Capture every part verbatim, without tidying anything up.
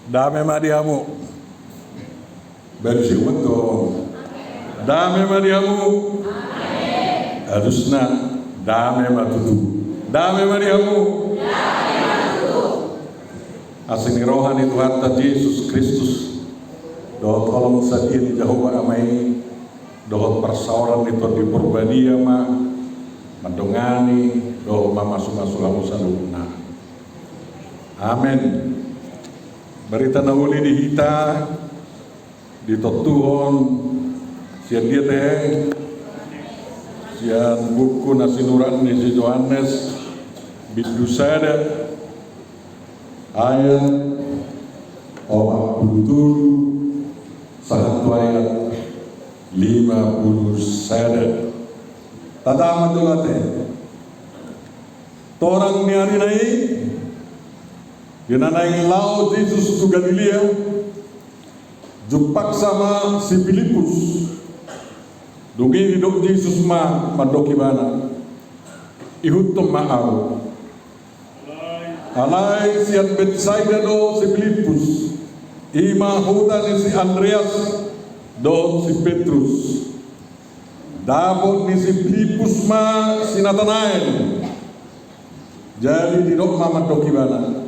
Dame ma di hamu. Baru siumat do. Dame ma di hamu. Alusna, dame ma tutu. Dame ma di hamu. Asi ni roha ni Tuhanta Jesus Kristus dohot holong satia ni Jahowa Ama i dohot parsaoran ni Tondi Porbadia ma mandongani dohot mamasumasu hamu saluhutna. Amen. Barita na uli di hita ditontuhon sian dia, ate? Sian buku na sinurat ni si Johannes, bindu sada, ayat opat pulu tolu sahat tu ayat lima pulu sada. Tataon ma tutu, ate. Torang ni ari na i, di na naeng laho Jesus tu Galilea, jumpangsa ma si Pilippus. Dung i didok Jesus ma mandok ibana: Ihuthon ma ahu. Alai sian Betsaida do si Pilippus, i ma huta ni si Andreas dohot si Petrus. Dapot ni si Pilippus ma si Natanael. Jadi didok ma mandok ibana: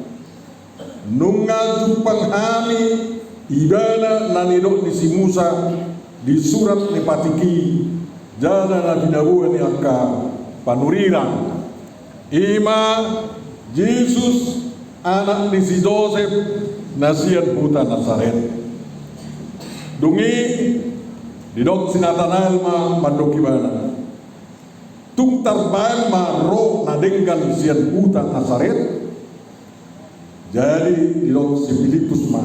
Nunga jumpang hami ibana na nidok ni si Musa di surat ni patik i, jala na binaboa ni angka panurirang, i ma Jesus, anak ni si Josep, na sian huta Nasaret. Dung i didok si Natanael ma mandok ibana: Tung tarbaen ma ro na denggan sian huta Nasaret? Jadi didok si Pilippus ma: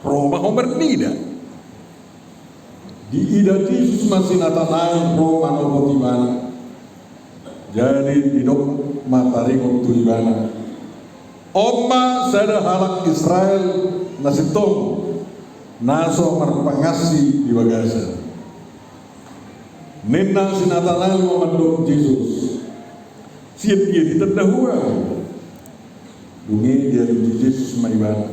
Ro ma ho marnida. Diida Jesus ma si Natanael ro manopot ibana. Jadi didok ma taringot tu ibana: On ma sada halak Israel na sintong, na so marpangansi di bagasan. Ninna si Natanael ma mandok Jesus: Sian dia ditanda ho ahu? Dung i dialusi Jesus ma ibana: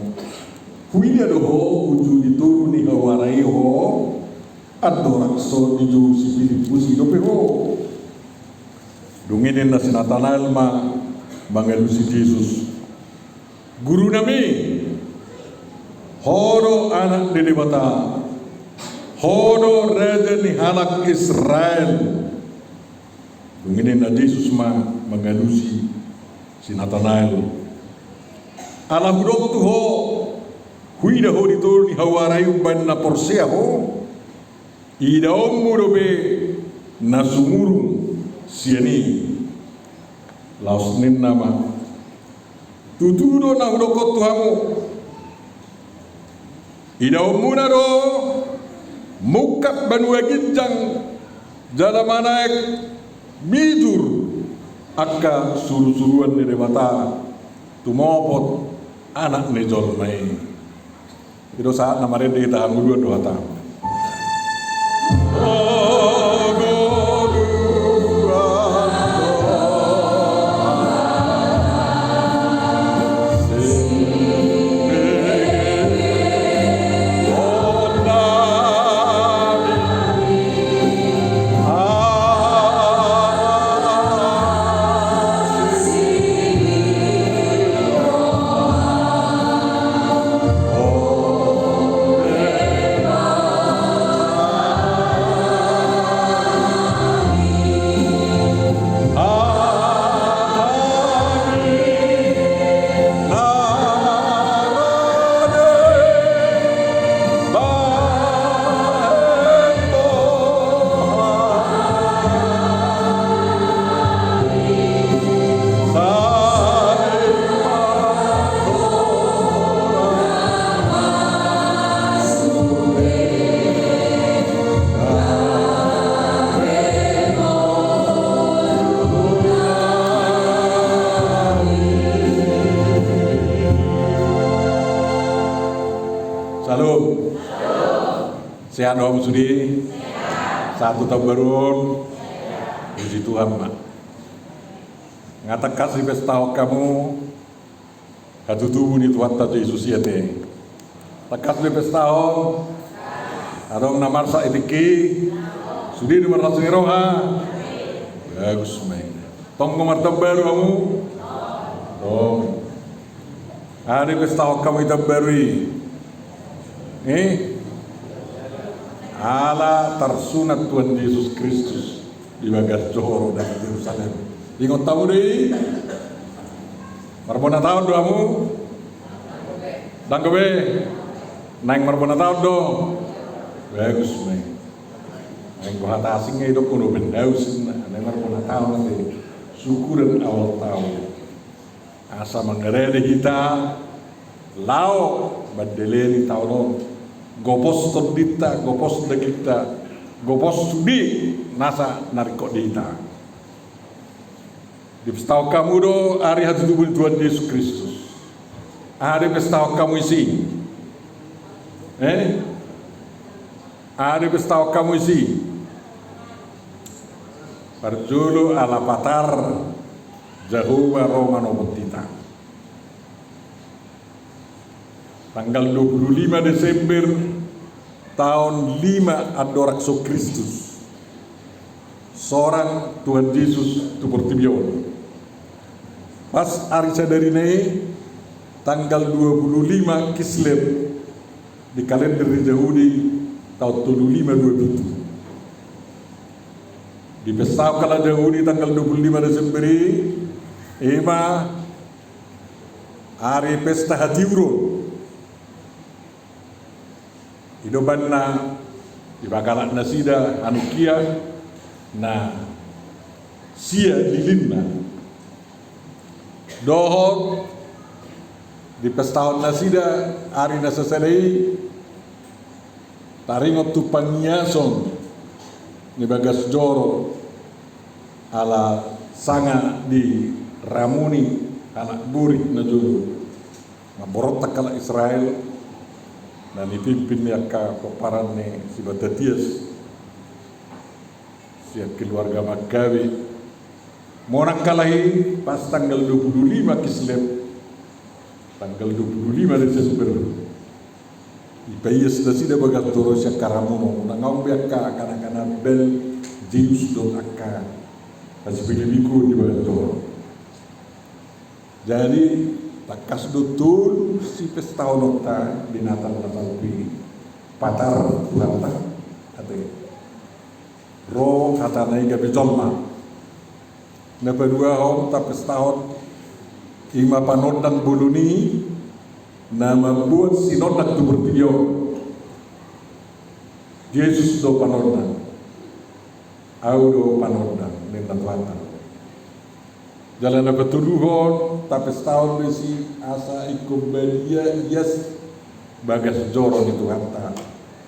Huida do ho uju di toru ni hawara i ho? Andorang so dijou si Pilippus i dope ho. Dung i ninna si Natanael ma mangalusi Jesus: Guru nami, ho do Anak ni Debata, ho do Raja ni halak Israel. Dung i ninna Jesus ma mangalusi si Natanael: Ala hudok tu ho, huida ho di toru ni hawara i umbahen na porsea ho? Idaonmu dope na sumurung sian i. Laos ninna ma: Tutu do na hudokkon tu hamu, idaonmuna do mungkap banua ginjang jala manaek mijur angka surusuruan ni Debata tumopot Anak ni jolma i. I do sahat na marende hita hangoluan do hata. Shalom. Sehat do hamu sude? Sahat tu taon baru on? Puji Tuhan ma. Nga tangkas dipestahon hamu Hatutubu ni Tuhanta Jesus i ate. Tangkas do dipestahon. Adong na marsak i tingki. Sude do marlas ni roha. Bagus ma i. Tong do martambaru hamu? Tong. Aha do dipestahon hamu i tambaru i? Eh? Ala tarsunat Tuhan Jesus Kristus di bagas joro dohot di Jerusalem. Ingot hamu do i? Marbona taon do hamu? Dang gabe. Naeng marbona taon do? Bagus ma i. Naeng do hata asing i, didok do pendaus, naeng marbona taon ate. Syukuran awal taon. Asa mangarade hita laho mandalani taon on. Gopos tondinta, gopos dagingta, gopos sude nasa na ringkot di hita. Dipestahon hamu do ari hatutubu ni Tuhan Jesus Kristus. Aha do dipestahon hamu disi? Eh? Aha do dipestahon hamu disi? Parjolo ala patar Jahowa ro manopot hita. Tanggal dua puluh lima Desember taon lima andorang so Kristus, sorang Tuhan Jesus tu portibi on. Pas ari sadari na i, tanggal dua puluh lima Kislev di kalender ni Jahudi, taon tolu lima dua pitu. Dipestahon halak Jahudi tanggal dua puluh lima Desember i, i ma ari pesta hatiuron. I do umbahen na dipagalak nasida hanungkia na sia lilinna. Dohot dipestahon nasida ari na sasada i taringot tu pangiason ni bagas joro ala sanga diramuni halak Gorik na jolo. Mamborontak halak Israel na nipimpin ni angka pomparan ni si Matatias sian keluarga Makabe. Monang halak i pas tanggal dua puluh lima Kislev, tanggal dua puluh lima Desember, dipaias nasida bagas joro sian haramunon. Unang adong be angka kanak-kanak bal, Zeus dohot angka hasipilipikon di bagas joro. Jadi tangkas do tolu sipestahononta di Natal na salpu i, patar Tuhanta ate. Ro hatana i gabe jolma. Na paduahon tapestahon i ma panondang bolon i na mambuat sinondang tu portibi on. Jesus do panondang. Ahu do panondang, ninna Tuhanta. Jala na patoluhon tapestahon do disi asa ingkon badia ias bagas joro ni Tuhanta,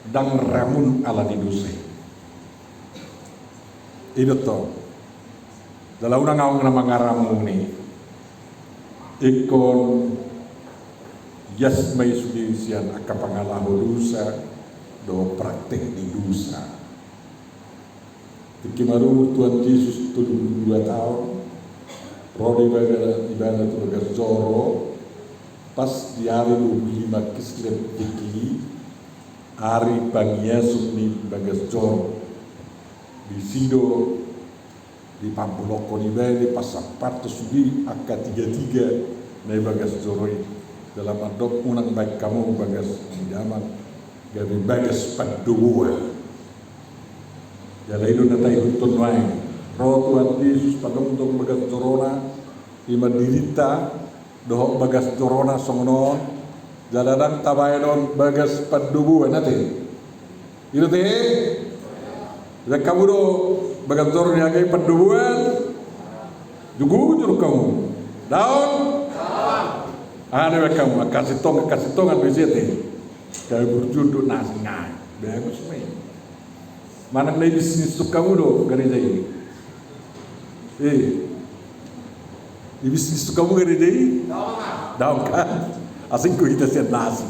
ndang ramun ala ni dosa i. I do tong. Jala unang adong na mangaramuni. Ingkon ias ma i sude sian angka pangalaho dosa dohot praktek ni dosa. Tingki marumur Tuhan Jesus tolu pulu dua taon, ro do ibana, ibana tu bagas joro, pas di ari dua pulu lima Kislev tingki, ari pangiason ni bagas joro. Disi do dipambolongkon ibana, dipasampar tu sude angka tiga-tiga na di bagas joro i. Jala mandok unang baen hamu bagas ni damang, gabe bagas pandoboan. Jala i do na taihuthon nuaeng. Ro Tuhan Jesus pajongjong bagas jorona, i ma dirinta, dohot bagas jorona songon on, jala ndang tabaen on bagas pandoboan ate. I do ate. Baen hamu do bagas joro ni hamu i pandoboan. Jujur hamu. Daong. Aha do baen hamu, angka sintongan, angka sintongan do isi ate. Gabe burju do na asing nai. Bagus ma i. Manang na ibisnis hamu do gareja i. Eh. Ibisnis hamu gareja i? Daong kan? Asing do hita sian na asing.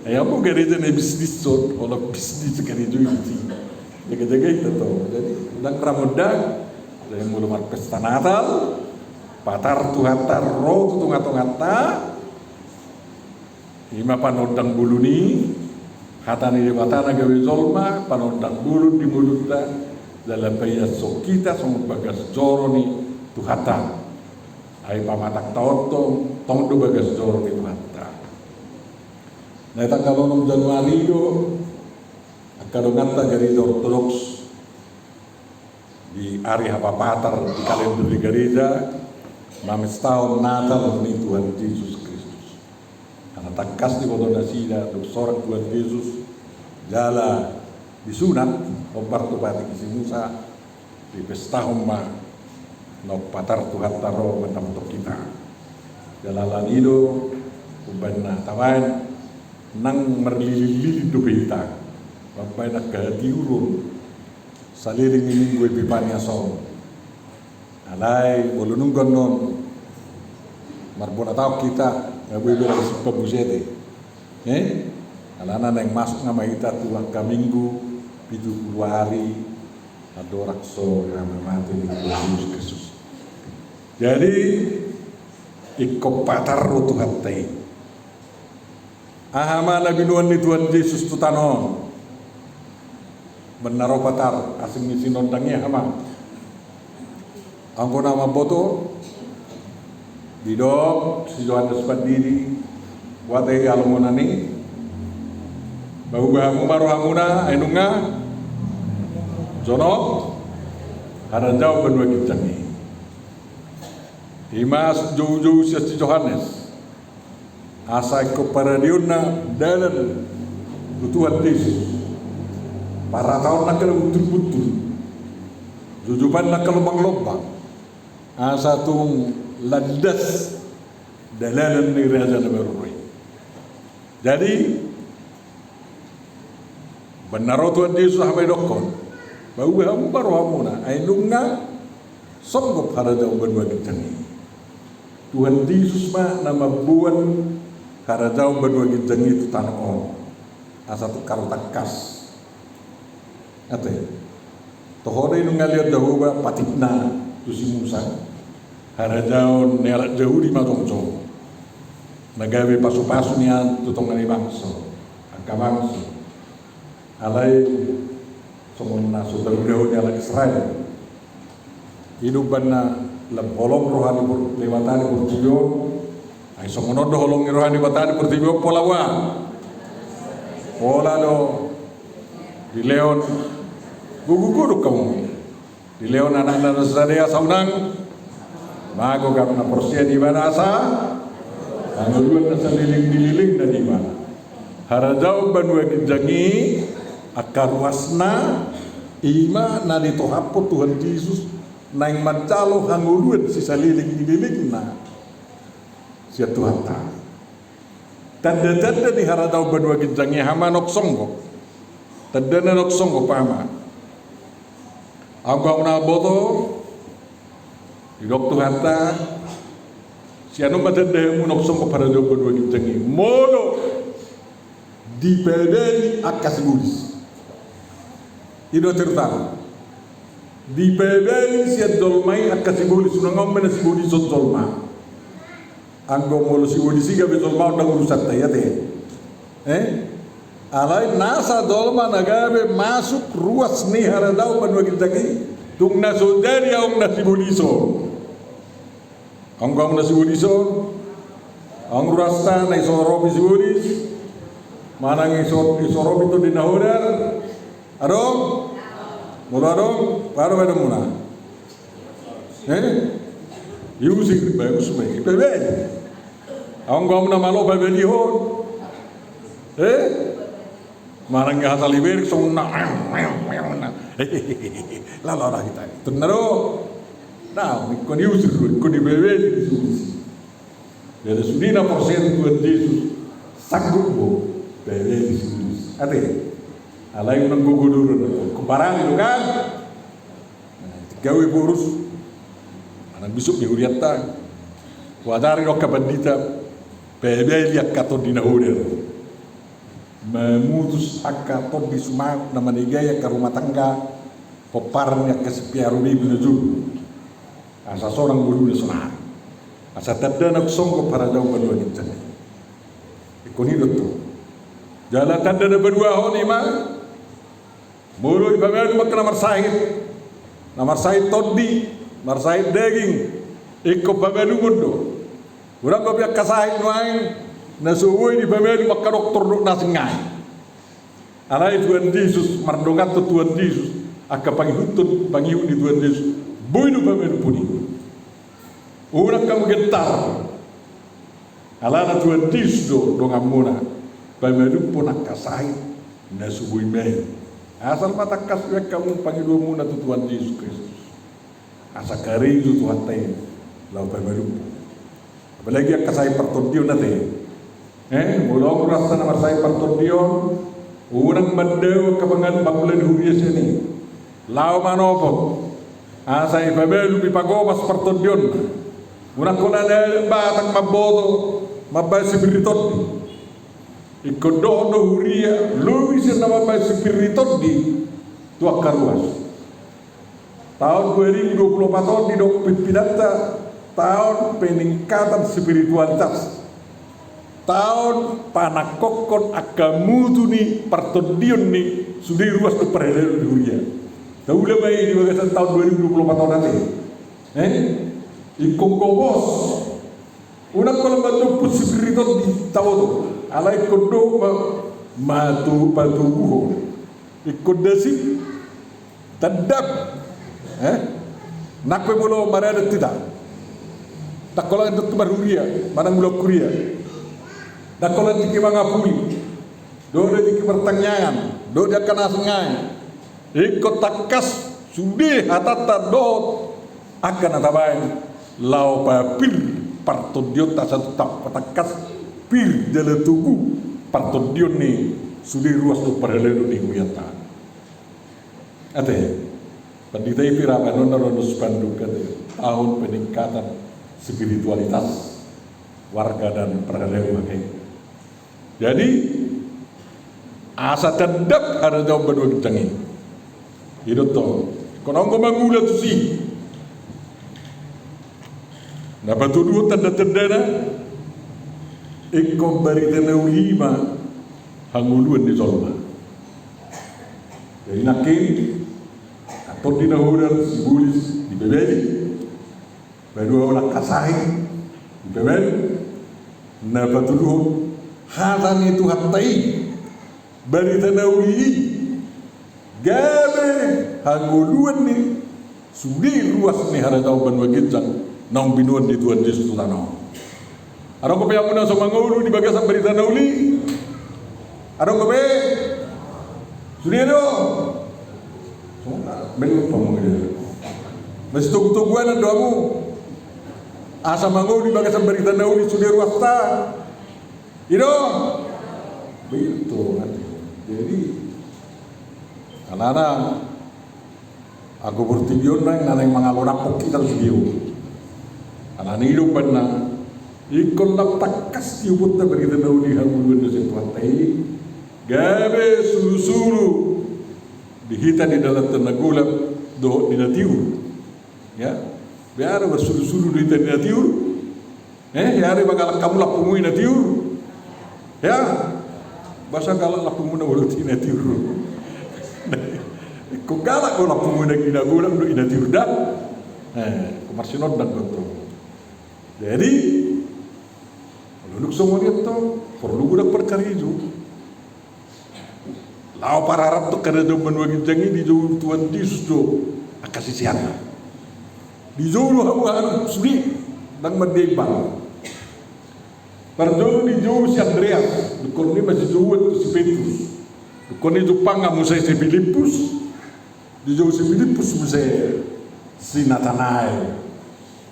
Ai hamu gareja na ibisnishon, olo bisnis gareja i. Jaga-jaga hita tong. Jadi ndang ramondang. Jadi molo marpesta Natal, patar Tuhanta ro tu tonga-tonganta. Ima panondang bulung i, hata ni Debata na gabe jolma, panondang bulung di ngolunta, jala paiashon hita songon bagas joro ni Tuhanta. Ai pamatangta on tong, tong do bagas joro ni Tuhanta. Na i tanggal onom Januari do, angka donganta gareja Ortodoks, di ari hapapatar di kalender ni gareja, mamestahon Natal ni Tuhan Jesus Kristus. Karna tangkas diboto nasida dung sorang Tuhan Jesus, jala disunat, hombar tu patik ni si Musa, dipestahon ma naung patar Tuhanta ro mandapothon hita. Jala alani i do, umbahen na tabaen, nang marlilin-lilin dope hita, mambaen angka hatiuron saleleng ni Minggu Epipania on. Alai molo nunga annon marbona taon hita, nga boi be na simpang muse ate. Eh? Alana naeng masuk nama hita tu angka Minggu pitu pulu ari andorang so na mamate ni Tuhan Jesus Kristus. Jadi, ingkon patar do Tuhanta i. Aha ma na binoan ni Tuhan Jesus tu tano on? Umbahen na ro patar, asing ni sinondang i aha ma? Anggo na mamboto, didok si Johannes Pandidi, boha tahe halongonan i, paubah hamu ma rohamuna, ai nunga jonok harajaon banua ginjang i. Ima jou-jou sian si Johannes. Asa ingkon paradeonna dalan tu Tuhan Jesus. Parataonna angka na buntul-buntul. Jujupanna angka lombang-lombang. Asa tung landas dalanan ni Raja na maroro i. Jadi, umbahen na ro Tuhan Jesus, aha ma didokkon? Paubah hamu ma rohamuna, ai nunga songgop harajaon banua ginjang i. Tuhan Jesus ma na mamboan harajaon banua ginjang i tu tano on. Asa tung ro tangkas. Ate. Toho do i nunga lehon Jahowa patikna tu si Musa. Harajaon ni halak Jahudi ma jongjong. Na gabe pasu-pasu nian tu tonga ni bangso. Angka bangso. Alai songon na so taudahon ni halak Israel. I do umbahen na lam holong roha ni por-, Debata di portibi on. Ai songon on do holong ni roha ni Debata di portibi on pola boha? Pola do dilehon gogo-gogo do hamu. Dilehon anakna na so sada i asa unang mago, gabe na porsea di ibana asa hangoluan na saleleng ni lelengna di ibana. Harajaon banua ginjang i, angka ruasna, ima na ditohaphon Tuhan Jesus, naeng manjalo hangoluan sisaleleng ni lelengna sian Tuhanta. Tanda-tanda ni harajaon banua ginjang i aha ma naung songgop? Tandana naung songgop aha ma? Anggo hamu na mamboto, didok Tuhanta, sian on ma tanda hamu naung songgop harajaon banua ginjang i. Molo dipabahen angka sibolis. I do terutama. Dipabahen sian jolma i angka sibolis, unang on ma na sibolison jolma. Anggo molo sibolis i gabe jolma on ndang urusanta i ate. Eh? Alai nasa jolma na gabe masuk ruas ni harajaon banua ginjang i, tung na so jadi adong na sibolison. Anggo adong na sibolison, adong ruasta na isoropi sibolis, manang iso-, isoropi tondi na hodar, adong? Molo adong, boha do baenmuna? Eh? Iusir, bagus ma i, ipabahen. Anggo adong na malo pabalihon. Eh? Manang i hata liberik songon na, lala ra hita. Tong na do. Na, ingkon iusir do, ingkon ipabahen sibolis i. Jadi sude na porsea tu Tuhan Jesus, sanggup do pabahen sibolis. Ate. Alai unang gogo do, ingkon barani do kan? Nah, tinggawi borus. Manang bisop ni hurianta. Huajari do angka pandita. Pabahen angka tondi na hodar. Mamutus angka tondi sumangot na manegai angka rumah tangga. Pomparan ni angka sipiaru begu na jolo. Asa sonang ngoluna sonari. Asa tanda naung songgop harajaon banua ginjang i. Ingkon i do tong. Jala tanda na paduahon i ma, molo dipamalum angka na marsahit, na marsahit tondi, marsahit daging, ingkon pamalumon do. Unang gabe angka sahit nuaeng na so boi dipamalum angka doktor dohot na asing i. Alai Tuhan Jesus, mardonganhon Tuhan Jesus, angka pangihuthon, pangihut ni Tuhan Jesus, boi do pamalumhon i. Unang hamu gentar. Alana Tuhan Jesus do donganmuna, pamalumhon angka sahit na so boi main. Asal ma tangkas baen hamu pangidoanmuna tu Tuhan Jesus Kristus. Asa karejo Tuhanta i laho pamalumhon. Apalagi angka sahit partondion ate. Eh, molo adong ruasna na marsahit partondion, unang mandao angka pangan pangula ni huria sian i. Laho manopot. Asa ipamalum, ipagomas partondion. Unang holan na batang mamboto, mambahen sipir ni tondi. Ingkon dohot do huria, lobi sian na mambahen sipir ni tondi tu angka ruas. Taon dua ribu dua puluh empat on didok pimpinanta taon peningkatan spiritualitas. Taon panangkokhon angka mutu ni partondion ni sude ruas dohot parhalado ni huria. Taula ma i di bagasan taon dua ribu dua puluh empat on ate. Eh? Ingkon gomos. Unang holan manjomput sipir ni tondi taboto. Alai ingkon do ma, matu, patubuhon. Ingkon dasip. Tandap. Eh? Nang pe molo maradat hita. Ndang holan tingki marhuria, manang ulaon huria. Ndang holan tingki mangapuli. Dohot tingki martangiangan. Dohot di angka na asing i. Ingkon tangkas sude hatanta dohot angka na tabaen laho papir partondionta asa tangkas pir jala togu partondion ni sude ruas dohot parhalado ni hurianta. Ate, pandita i pira bahenonna ro na spanduk ate, tahun peningkatan spiritualitas warga dan parhalado ate. Jadi asa tandap harajaon banua ginjang i. I do tong. Ingkon adong do mangula tusi. Na patoluhon tanda-tandana, ingkon barita na uli i ma hangoluan ni jolma. Jadi nangkin, antong di na hodar sibolis dipabali. Paduahon angka sahit dipabali. Na patoluhon hata ni Tuhanta i, barita na uli i, gabe hangoluan ni sude ruas ni harajaon banua ginjang naung binoan ni Tuhan Jesus tu tano on. Adong dope hamu na so mangolu di bagasan barita na uli? Adong dope? Sude do. Songon na belum pamungil. Masih togu-toguan do hamu. Asa mangolu di bagasan barita na uli sude ruasta. I do. Begitu nanti. Jadi alana anggo portibi on naeng na naeng mangalonaphon hita tu sude on. Alani i do umbahen na ingkon lam tangkas tiopon ta barita na uli hangoluan na sian Tuhanta i, gabe sulu-sulu di hita di dalanta na golap dohot di na tiur. Ya, biar bersulu-sulu di hita di na tiur. Eh, ya, ari ba galak hamu lampumuna i na tiur. Ya. Boasa galak lampumuna molo di na tiur? Ingkon galak do lampumuna i na golap dohot i na tiur da. Eh, ingkon marsinondang do tong. Jadi molo dung songon i tong, porlu godang parkarejo. Laho parharap tu harajaon banua ginjang i, dijou Tuhan Jesus do angka siseanna. Dijou do hamu hamu sude, ndang mandimbang. Parjolo dijou si Andreas, dungkon i ma sijouan tu si Petrus. Dungkon i jumpang hamu muse si Pilippus. Dijou si Pilippus muse si Natanael.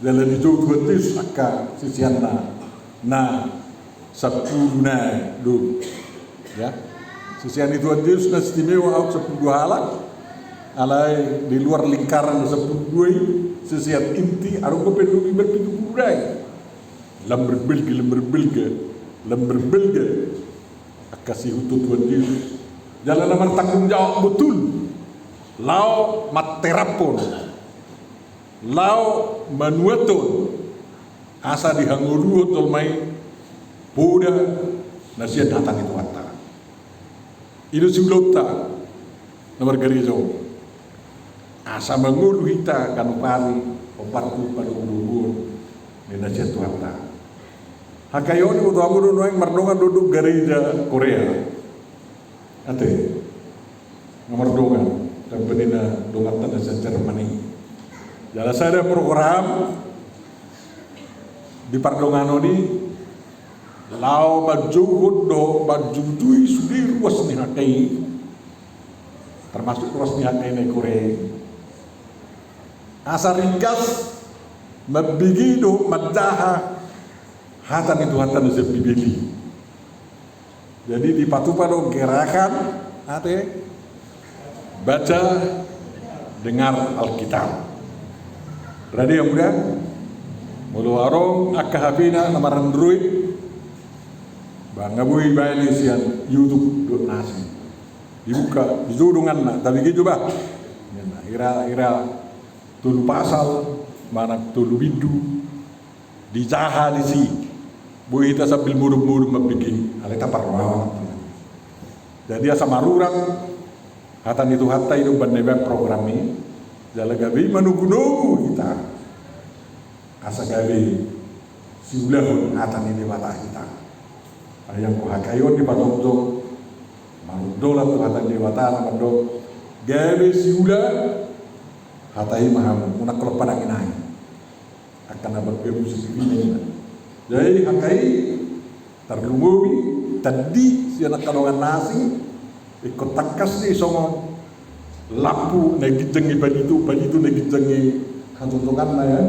Jala dijou Tuhan Jesus angka siseanna na sampulu nai do. Ya. Sisean ni Tuhan Jesus na istimewa adong sampulu dua halak. Alai di luar lingkaran na sampulu dua i, sisean inti, adong dope lobi marpitu pulu nai. Lam berbelgia, lam berbelgia, lam berbelgia angka siihuthon Tuhan Jesus. Jala na martanggung jawab botul laho materaphon, laho manuathon, asa dihangoluhon jolma i poda na sian hata ni Tuhanta. I do siulaonta na margareja on, asa mangolu hita ganup ari hombar tu panogunoguon ni na sian Tuhanta. Hangkaion, iboto hamu do nuaeng mardongan dohot gareja Korea? Ate, nga mardongan, dang bani na donganta na sian Jerman i. Jala sada program di pardonganon i laho manjouhon dohot manjujui sude ruas ni H K I, termasuk ruas ni H K I na i Korea i, asa ringgas mambege dohot manjaha hata ni Tuhanta na sian Bibel i. Jadi dipatupa do gerakan, ate, baca dengar Alkitab. Rade hamu da? Molo adong angka H P na, na mar-Android, ba nga boi ibaen i sian YouTube dohot na asing. Dibuka, dijou donganna, tabege jo ba. Hira, hira tolu pasal manang tolu bindu, dijaha disi. Boi hita sambil modom-modom mambege, alai taparrohahon. Jadi asa marurat hata ni Tuhanta i do umbahen na ibaen program i, jala gabe i manogunogu hita asa gabe siulahon hata ni Debata hita. Ai anggo H K I on dipajongjong marundolan tu hata ni Debata na mandok gabe siula hata i ma hamu, unang holan pananginangin. Angka na margabu sendiri na. Jadi H K I tarlumobi tandi sian angka dongan na asing, ingkon tangkas do i songon lampu na ginjang i palito, palito na ginjang i hajongjongonna, ya.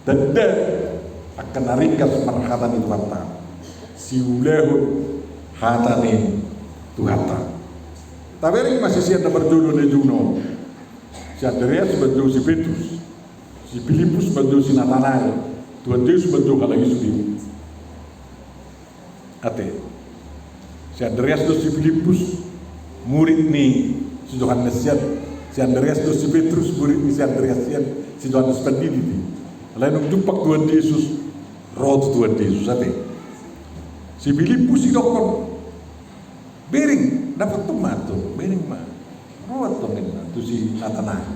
Tanda angka na ringgas marhata ni Tuhanta, siulahon hata ni Tuhanta. Tabereng ma sisean na parjolo na ijoujou on. Si Andreas manjou si Petrus, si Pilippus manjou si Natanael, Tuhan Jesus manjou halak i sude. Ate, si Andreas dohot si Pilippus murid ni si Johannes sian, si Andreas dohot si Petrus murid ni si Andreas sian si Johannes Pandidi. Alai dung jumpang Tuhan Jesus, ro tu Tuhan Jesus, ate. Si Pilippus didokkon, bereng, dapot tu ma tu, bereng ma. Ro antong ninna tu si Natanael.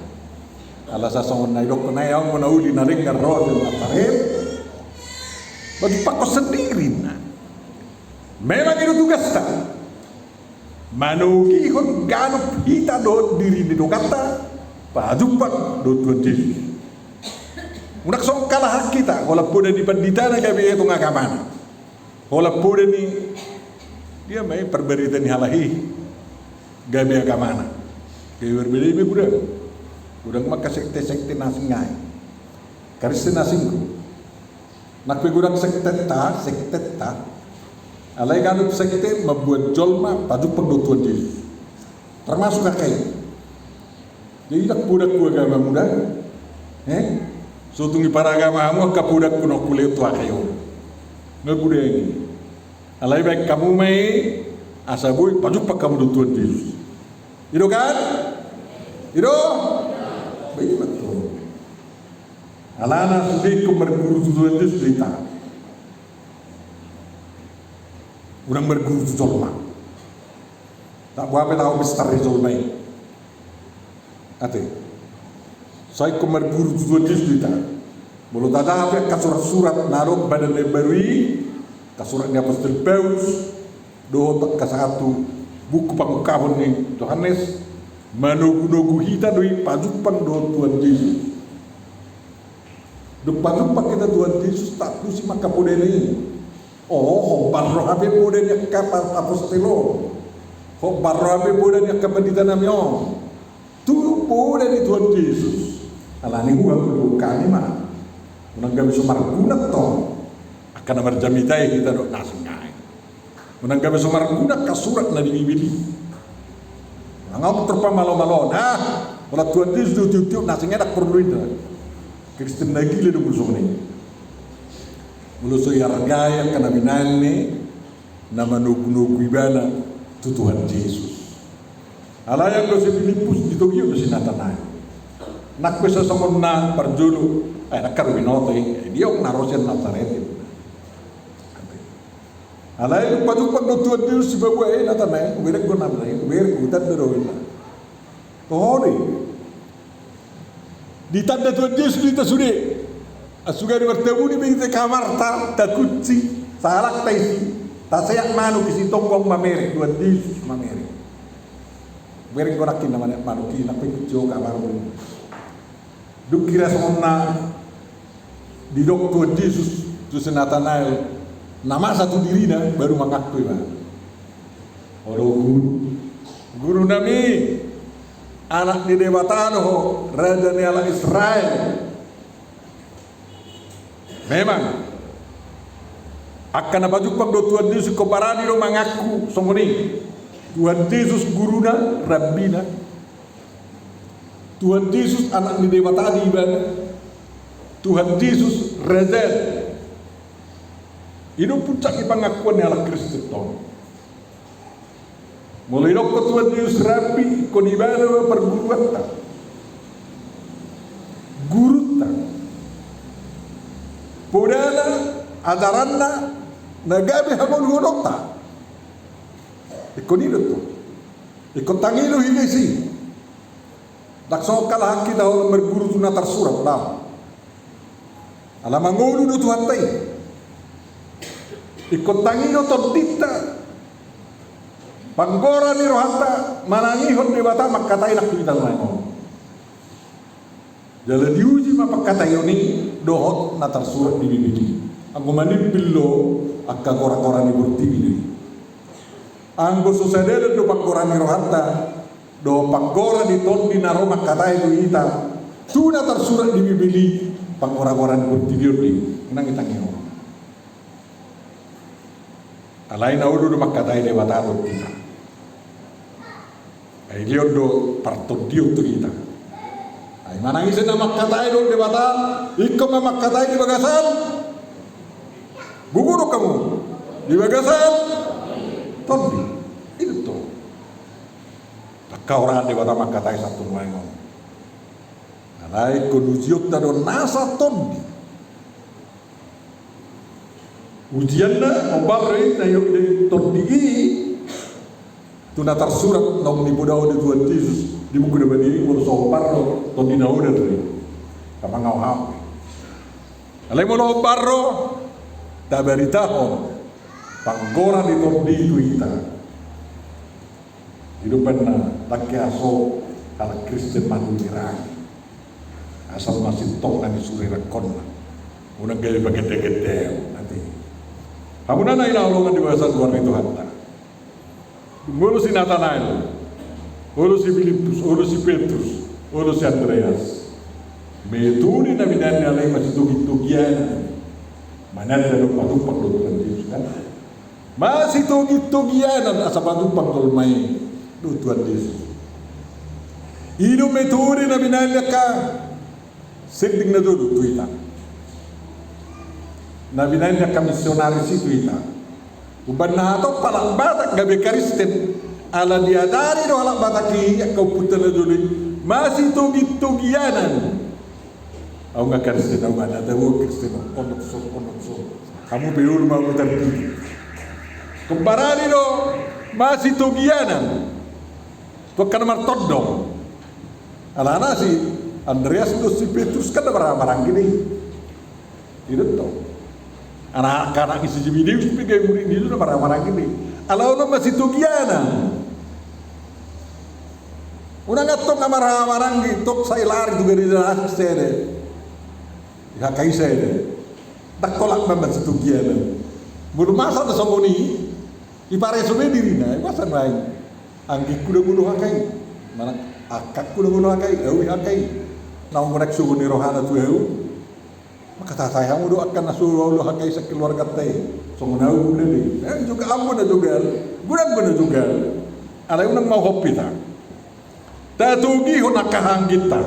Ala sasongon na idokkon, ai ahu ma na uli na denggan ro sian Nasaret. Pajumpangkon sendiri ninna. Memang i do tugasta. Manogihon ganup hita dohot diri ni donganta pajumpang dohot Tuhan Jesus. Unang songon halahan hita, holan poda ni pandita na gabe etong agamana. Holan poda ni dia ma i, parbarita ni halak i gabe agamana. Gabe berbeda i ma godang. Godang ma angka sekte-sekte na asing i. Kristen asing do. Nang pe godang sekteta, sekteta. Alai ganup sekte mambuat jolma pajumpang dohot Tuhan Jesus. Termasuk H K I. Jadi ndang podakku agamamu da. Eh? So tung iparagama hamu angka podakku na hulehon tu H K I on. Nga godang i. Alai baen hamu ma i asa boi pajumpang hamu dohot Tuhan Jesus. I do kan? I do? Baen ma tutu. Alana sude ingkon marguru tu Tuhan Jesus do hita. Unang marguru tu jolma. Ndang boha pe taho mistar ni jolma i. Ate. Sai ingkon marguru tu Tuhan Jesus do hita. Molo tajaha pe angka surat-surat na adong Badan na Imbaru i, angka surat ni Apostel Paulus, dohot angka sahat tu buku Pangungkapon ni Johannes, manogunogu hita do i pajumpang dohot Tuhan Jesus. Dung pajumpang hita Tuhan Jesus, taantusi ma angka podana i. O, hombar roha be poda ni angka pa-, apostel on. Hombar roha be poda ni angka pandita nami on. Tu poda ni Tuhan Jesus. Alani i huhut hami ma. Unang gabe so marguna tong angka na marjamita i hita dohot na asing i. Unang gabe so marguna angka surat na di Bibel i. Unang ahu terpamalo-malo. Nah, molo Tuhan Jesus do tiop-tiop, na asing i ndang porlu ninna. Kristen na gila do molo songon i. Molo so iargai angka na binaen ni na manogunogu ibana tu Tuhan Jesus. Alai anggo si Pilippus ditogihon do si Natanael. Nang pe sasongon na parjolo, ai nang karu binoto i, dia na ro sian Nasaret i. Alai dung pajumpang do Tuhan Jesus sipaboa i, Natanael, hubereng do, Natanael, hubereng, hutanda do, ninna. Toho do i. Ditanda Tuhan Jesus do hita sude. Asa sugari martabuni be hita i kamarta, takunci, sahalakta isi, taseat manuk isi, tonggong mamere, Tuhan Jesus mamere. Hubereng do nangkin na maneat manuk i, nang pe kunci ho kamarmu. Dung kira songon na didok Tuhan Jesus tu si Natanael, na masa tu dirina, baru mangaku iba. Olo Guru, Guru nami, Anak ni Debata do Ho, Raja ni halak Israel. Memang, angka na pajumpang do Tuhan Jesus ingkon barani do mangaku songon i. Tuhan Jesus guruna, rabbina. Tuhan Jesus anak ni Debata di ibana. Tuhan Jesus raja. I do puncak ni pangakuan ni halak Kristen on. Molo idokkon Tuhan Jesus rabbi, ingkon ibana ma parguruanta, gurunta, podana, ajaranna, na gabe hangoluhononta. Ingkon i do tong. Ingkon tangihon hita disi. Ndang songon halak hita holan marguru tu na tarsurat, daong. Ala mangolu do Tuhanta i. Ingkon tangihon tondinta, panggora ni rohanta, manangihon Debata mangkatai nang tu hita nuaeng on. Jala diuji ma pangkataion i dohot na tarsurat di Bibel i. Anggo manimpil do angka gora-gora ni portibi do i. Anggo so sada do panggora ni rohanta dohot panggora ni tondi na ro mangkatai tu hita tu na tarsurat di Bibel i, panggora-gora ni portibi on do i, unang i tangihon. Alai na olo do mangkatai Debata dohot hita. Ai dilehon do partondion tu hita. Ai manang ise na mangkatai dohot Debata, ingkon ma mangkatai di bagasan, gogo do hamu, di bagasan tondi. I do tong. Tangkas roha ni Debata mangkatai sahat tu nuaeng on. Alai ingkon ujionta do nasa tondi. Ujianna, hombar do i, na iok di tondi i, tu na tarsurat naung nipoda on di Tuhan Jesus di buku na badia i, molo so hombar do tondi na hoda do i. Kapangaohao. Alai molo hombar do, tabaritahon panggora ni tondi i tu hita. I do umbahen na tangke aso halak Kristen manuli rang. Asal masintong na ni suri rangkonna. Unang gabe pagende-gende ate. Hamuna na hinaholongan di bagasan goar ni Tuhanta. Dung olo si Natanael, olo si Pilippus, olo si Petrus, olo si Andreas. Metode na binahen ni halak i masitogi-togian. Mananda do pajumpang do Tuhan Jesus kan. Masitogi-togianan asa pajumpang jolma i dohot Tuhan Jesus. I do metode na binahen ni angka sending na jolo tu hita. Na binahen ni angka misionaris i tu hita. Umbahen na hatop halak Batak gabe Kristen, ala diajari do halak Batak i angka ompunta na jolo i. Masitogi-togianan. Ahu nga Kristen, ahu nga, nda tau ahu Kristen, on do so, on do so. Hamu pe olo ma ahu tarpilih. Ingkon barani do masitogianan tu angka na martondong. Alana si Andreas dohot si Petrus kan nda marhahamaranggi do i. I do tong. Anak-anak ni si Zebedeus pe gabe murid ni Jesus nda marhahamaranggi do i. Ala on do masitogianan. Unang antong na marhahamaranggi, tong sai lari tu gareja na asing sada. Di H K I sada. Ndang holan ma masitogianan. Molo masa na songon i, ipareso be dirina, i masa nuaeng. Anggingku do molo H K I. Manang angkangku do molo H K I, ahu i H K I. Naung manaek sogo ni rohana tu ahu. Mangkatai hamu do angka na so olo H K I sakeluarganta i. Songon ahu guna do i. Eh, juga ahu na jogal. Guna, guna jogal. Alai unang mauhop hita. Tatogihon angka hahaangginta.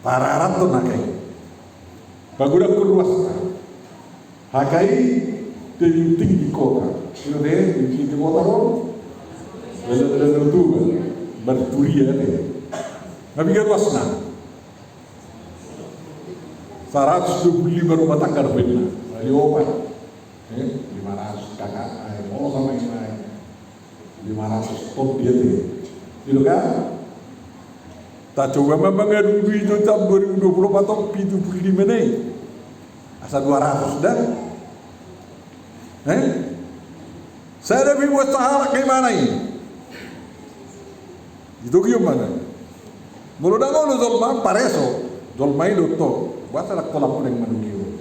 Pararathon H K I. Pagodangkon ruasna. H K I tinggi-tinggi kota. Tinggi-tinggi kota do. Danau-danau Toba. Marturia ate. Nga piga ruasna? Saratus dua puluh lima rumah tangga do baenna. Kali opat. Eh, Lima ratus K K I, molo sama ini naik lima ratus ton dia tuh. Gitu kan? Tak coba memang ya dulu itu tahun dua ribu dua puluh empat ton, pitu puluh lima nih. Asa dua ratus dah. Eh? Saya ada buat sahalak kayak mana ini? Itu gimana? Molo dang olo jolma pareso, jolma i do to. Buat sahalak tolap pun yang menunggu.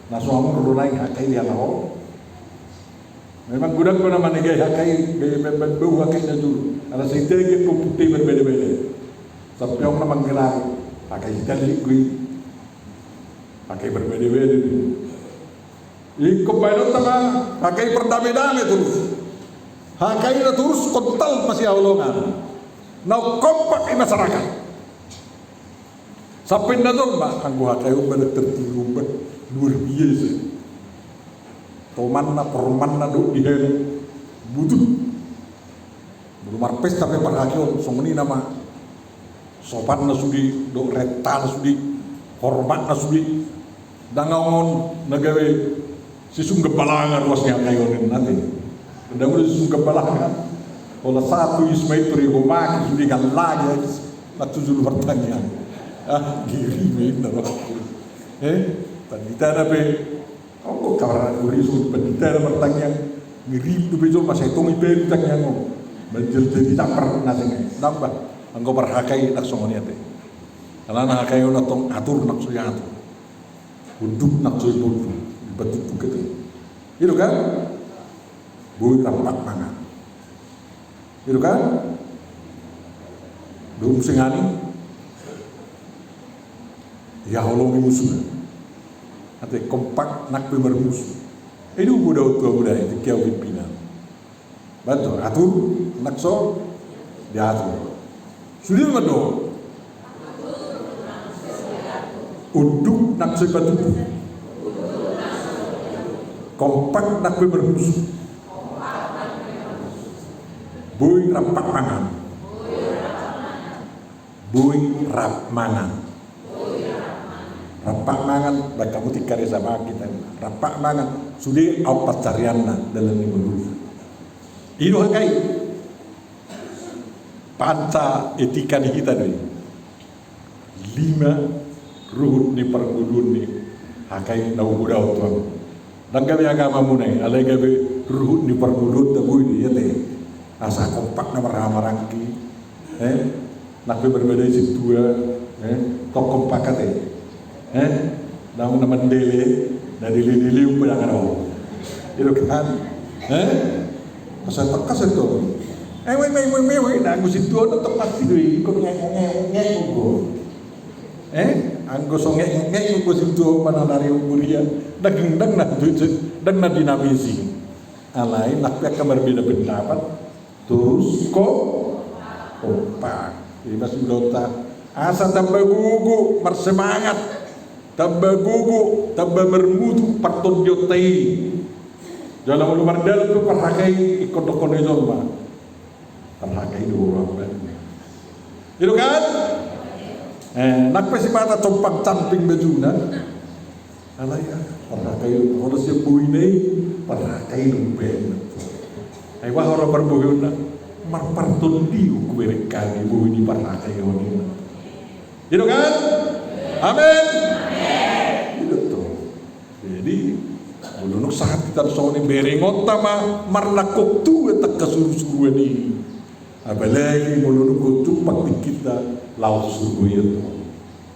Na so amur do naeng H K I dia na ho. Memang godang do na manegai H K I, gaya bemban bau H K I na julu. Ala sai tege ko pute berbeda-beda. Sampe on na manggelar H K I tadi kui. H K I berbeda-beda. Ingkon baenon ta ma H K I pardame-dame torus. H K I na torus kontal masihaholongan. Na kompak i masyarakat. Sampe na jolma anggo H K I on badak tertiru ba luar biasa. Tomanna, pormanna dohot di hena. Butuh. Molo marpesta pe parhaki on songon i nama. Sopanna sude, dohot rentana sude, hormatna sude. Dang on na gabe sisungkap balanga ruas ni H K I on ninna ate. Dang on sisungkap balanga. Pola satu isma itu ribu maki sude kan lagi. Nak tujuh luar tanya. Ah, giri main dah. Eh, tadi tanda pe. Anggo kabar guri suhut pandita na martangiang, mirip dope jolma sai tong i pe di tangiang on. Manjal jadi tampar na sini. Nambah anggo par H K I nak songon i ate. Alana H K I on antong atur nak so i atur. Unduk nak so i unduk. Dibantuk-bantuk ate. Gitu kan? Boi rampak mangan. Gitu kan? Dung sengani. Ia holong i musuhna. Ate kompak nak pe marmusu. Ai dung godang tu amu dai, tingki au pimpinan. Bantu atur nak so diatur. Sudir ma do. Unduk nak so i patutu. Kompak nak pe marmusu. Boi rampak mangan. Boi rap mangan. Rampak mangan, baen hamu tingki ari sama kita. Rampak mangan, sude au pancarianna dalan ni ngolu. I do H K I. Panca etika ni hita do i. Lima ruhut ni parngoluon ni H K I na huhut au tuan. Dang gabe agamamuna i, alai gabe ruhut ni parngoluonta boi do i ate. Asa kompak na marhaha maranggi. Eh? Nak pe marbadai sintua. Eh? Tong kompak ate. Eh? Naung na mandele, na dele-dele umpe dang adong. Itu kan. Eh? Asa tong, asa tong. Eh, weh, weh, weh, weh, weh, na anggo sintua on tong pasti do i, ingkon nge, nge, nge, nge, nge. Eh, anggo so nge, nge, nge, anggo sintua manang ari umur ia, dang, dang na, dang na dinamisi. Alai, nak pe angka marbeda pendapat, torus ko, kompak. Jadi, pas udah ta, asa tamba gogo, marsemangat, tamba gogo, tamba marmutu partondionta i. Jala molo mardalan pe parhaka i, ingkon dohonon ni jolma. Parhaka i do roham baen. Gitu kan? Eh, nak pe sipata compang-camping bajuna. Alai, ah, parhaka i do, olo sian bohina i, parhaka i do baen. Ai bah ora parbohionna, marpartondion hubereng hami bohi ni parhaka i on. Gitu kan? Amin. Gitu tuh. Jadi, molo nunga sahat hita songon i, berengonta ma marnangkok tua angka suru-suruan i. Apalagi molo nunga jumpang tingkinta laho tu surgo i,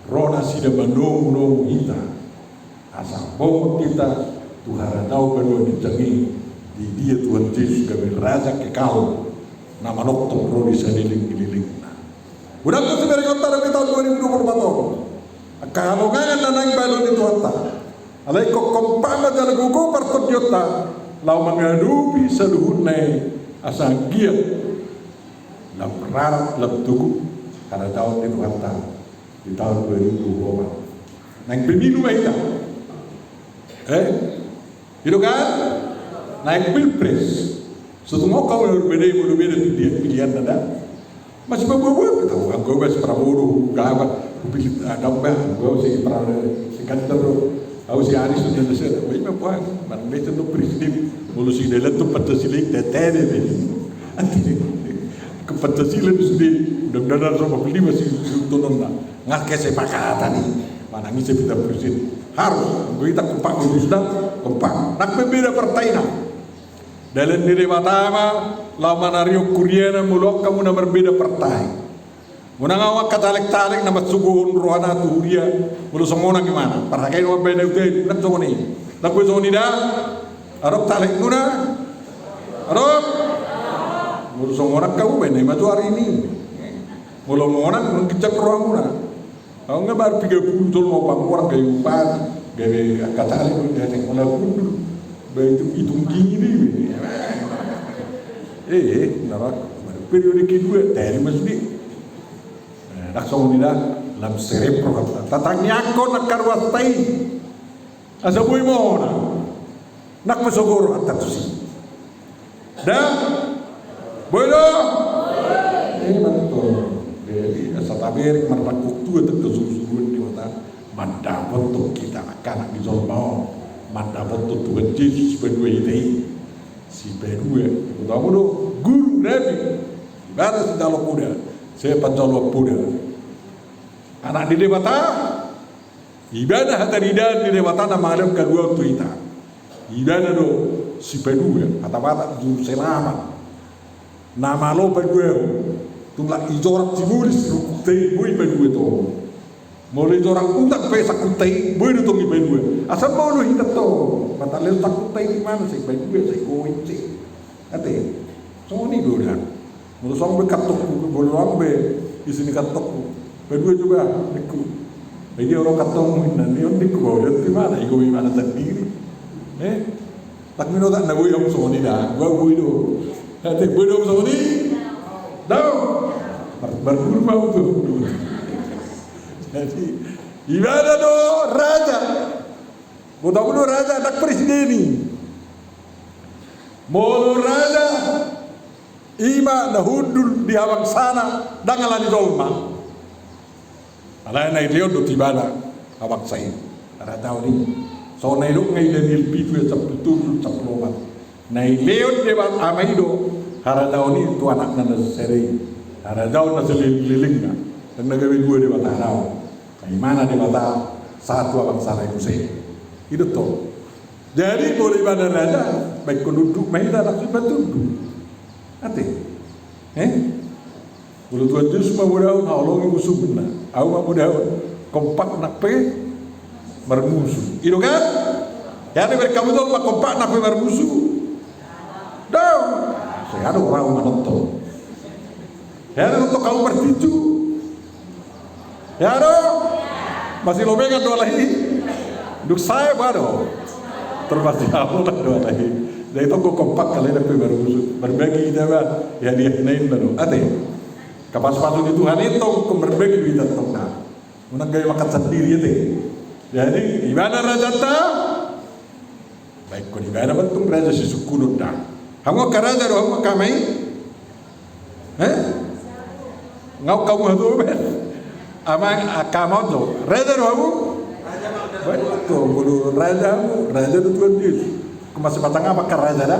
ro nasida manomu-nomu hita. Asa bongot hita tu harataon banua ginjang i, di dia Tuhan Jesus gabe raja kekal na manongtong ro di saleleng ni lelengna. Godang tusi berengonta di taon dua ribu dua puluh empat on. Angka halongangan na naeng baenon ni Tuhanta. Alai ingkon kompak ma jala gogo partondionta laho mangadopi saluhutna i asa anggiat lam rarat lam togu harataon ni Tuhanta di taon dua ribu dua puluh empat. Naeng pemilu ma hita. Eh? Gitu kan? Naeng pilpres. Sotung on hamu na marbadai molo beda pilihan, pilihanna da. Masih baboa-boa pe tahu, anggo bas Prabowo do, gabar, pilih, ah, damba, anggo si Prabowo, si Ganjar do, au si Anies do, dan si, wah, ima buang, man, betul do presiden. Molo si dalan tu Pancasila i, tete be. Pancasila do sude, mudah-mudahan so mapildi ma si, si tononna. Nga kesepakatan i. Manang ise pita presiden. Harus, anggo hita kompak, bagus da, kompak. Nang pe beda partai na. Dalan ni Debata ma, laho manarihon huriana, molo angka muna marbeda partai. Unang au angka caleg-caleg na mansogohon rohana tu huria, molo songon on imana. Parhakaion ma baen au tadi, unang songon i. Ndang boi songon i da. Adong calegmuna? Adong? Molo songon on angka, baen au ma tu ari ni. Molo monang, molo ginjang rohamuna. Au nga baru piga pulu tol mau pangurang gabe bupati, gabe angka caleg, gabe molo gundul. Baen tu itung gini di. Eh, eh, nara. Periode kedua, tadi masih di. Eh, ndang songon i da, lam serep rohanta. Tatangiangkon angka ruasta i. Asa boi monang. Nang pe sogo rohanta tusi. Da? Boi do? Eh, mantap. Jadi, asa taberek marnangkok tua tangkas surusuruan di mata. Mandapothon hita angka anak ni jolma on. Mandapothon Tuhan Jesus sipadua hita i. Sipadua. Utamu do, guru, rabi. Ibana sijalo poda. Sai panjalo poda. Anak ni Debata. Ibana hata ni Debata na mangalehon haduaon tu hita. Ibana do sipadua, hata Batak juru selamat. Na malo paduahon, tung lak ijorat sibolis rungkut i boi padua to. Molo ijorat utang pe sangkut i boi do tong ipadua. Asa molo hita to, mata leo sangkut i di mana sai padua, sai goit sai. Ate, songon i do da. Molo songon be kantongku, molo songon be isi ni kantongku. Padua juga, ningku. Jadi orang kantongmu inna, ni on ningku, bahwa dia di mana, igo di mana sendiri. Eh? Tak mino tak na boi hamu songon i da, gua boi do. Ate, boi do hamu songon i? Dao. Bar-, barguru mau tu. Jadi, ibana do raja. Boto hamu do raja, ndang presiden i. Molo raja, ima na hundul di habangsana, ndang ala ni jolma. Alai na dilehon do tu ibana habangsa i. Harajaon i. Songon na didok nga i Daniel pitu ayat sampulu tolu, sampulu opat. Na dilehon Debata Ama i do harajaon i tu Anakna na sasada i. Harajaon na saleleng-lelengna. Ndang na gabe dua Debata, dao. Imana Debata satu, habangsana i muse. I do tong. Jadi molo ibana raja, baen tunduk ma hita, langsung baen tunduk. Ate? Eh? Molo Tuhan Jesus ma bodahon, haholongi musumna. Au ma bodahon, kompak nang pe marmusu. I do kan? Jadi berkamu tong ma kompak nang pe marmusu. Dao. Sai adong orang manonton. Hea do, tontu hamu martinju. Hea do? Masilomengan do alai i. Dung sae ba do. Termasuk hamu do alai i. Jadi tong kompak alai nang pe marmusu. Marbagi hita ba. Hea di hea na inna do. Ate. Kapasupasu ni Tuhan i tong, marbagi do hita tong na. Unang gabe makan sandiri, ate. Jadi, ibana rajanta. Baen tong ibana, baen tong raja sisungkunon da. Hamu angka raja do, hamu angka ama i? Eh? Nga hamu hatuaon be. Amang, angka ama on do. Raja do hamu? Baen tong, molo raja hamu, raja do Tuhan Jesus. Hamu masipatangap angka raja da.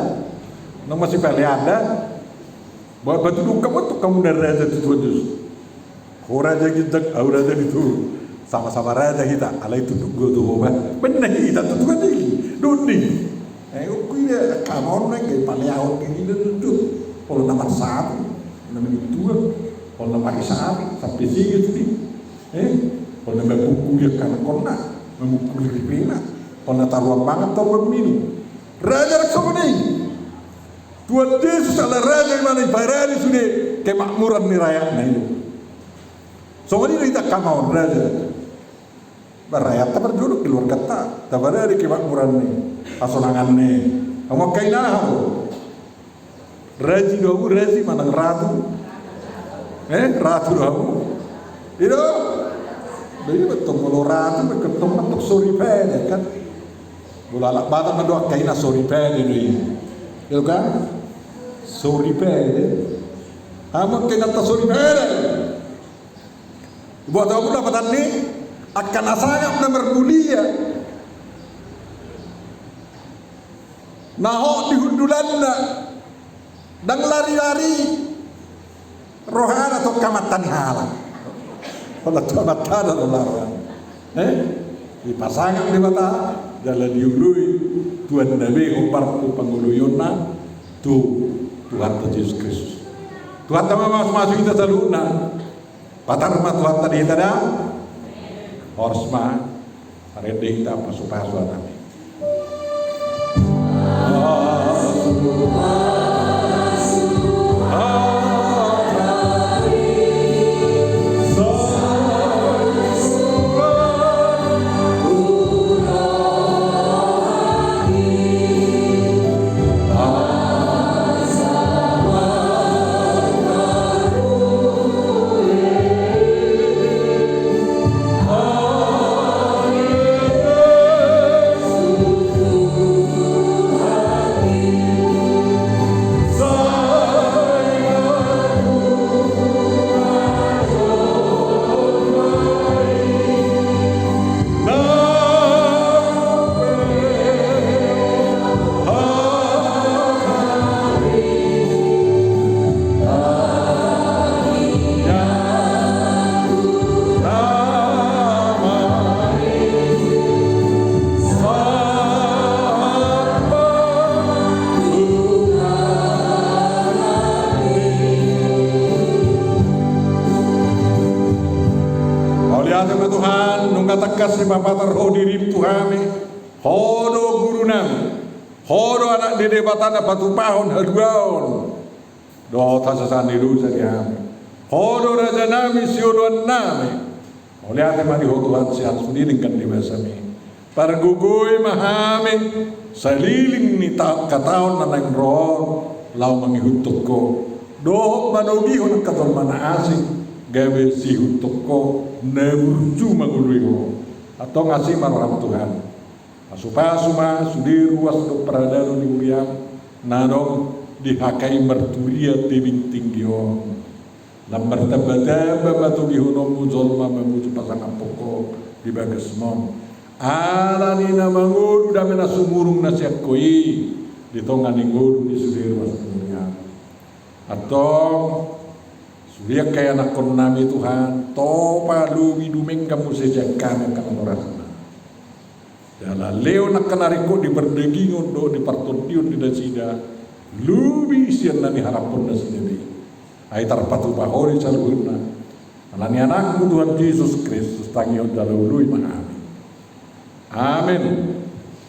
Hamu masipalean da. Ba, ba tuduhon hamu tong hamu na raja tu Tuhan Jesus. Ho raja ginjang, au raja ni toru. Sama-sama raja hita, alai tunduk do tu ho ba. Baen na hita tu Tuhan i. Doni. Eh, ungkui dia, angka ama on nang gabe paleaon diri do tunduk. Pola na marsapu, na mamintuan, pola na marisapi, sampe sige tu di. Eh, pola na mamungkuli angka anakkonna, mamungkuli ripena, pola na taruan mangan, taruan minum. Raja rek songon i. Tuhan Jesus ala raja i ma na diparade sude kemakmuran ni rakyatna i do. Songon i do hita angka ama on raja. Ba rakyat ta parjolo keluarganta. Taparade kemakmuran ni hasonangan ni. Hamu angka inang do. Raji do hamu, raji manang ratu. Eh, ratu do hamu. I do. Jadi betul molo ratu, betul betul sorry pede kan. Molo halak Batak mandok angka ina sorry pede do i. Iyo kan? Sorry pede. Hamu angka inanta sorry pede. Buat hamu dapatan ni angka na sangap na marmulia. Na hot di hundulanna, ndang lari-lari rohana tu angka amanta ni halak. Olo, tu amanta do rohana. Eh? Dipasangap Debata, jala dioloi Tuhanta be hombar tu pangoloionna, tu Tuhanta Jesus Kristus. Tuhanta ma mamasu-masu hita saluhutna. Patar ma Tuhanta di hita da. Horas ma. Marende hita pasu-pasu hami. Mauliate ma Tuhan, nunga tangkas dipapatar Ho dirim tu hami. Ho do gurunami, Ho do anak ni Debata na patupahon haluaon dohot hasesaan ni dosa di hami. Ho do rajanami, sioloannami. Mauliate ma di Ho Tuhan, sian sude denggan ni basami. Pargogoi ma hami saleleng ni ta-, angka taon na naeng ro on, laho mangihuthon Ho dohot manogihon angka jolma na asing gabe siihuthon Ho, na burju mangoloi Ho. Antong asi ma roham Tuhan. Pasu-pasu ma sude ruas dohot paradanon ni huriam na adong di H K I Marturia Tebing Tinggi on. Lam martamba-tamba ma togihononmu jolma mamuji pasangaphon Ho di bagasmon. Ala ni na mangolu dame na sumurung na sian Ho i di tonga ni ngolu ni sude ruas ni huriam. Antong sude angka ianakkonnami Tuhan, topa lobi dumenggan muse sian hami angka natorasna. Jala lehon angka na ringkot di pardagingon dohot di partondion ni nasida, lobi sian na niharaphon nasida be. Ai tarpatupa Ho do i saluhutna. Ala ni Anakmu Tuhan Jesus Kristus, tangihon jala oloi ma hami. Amen.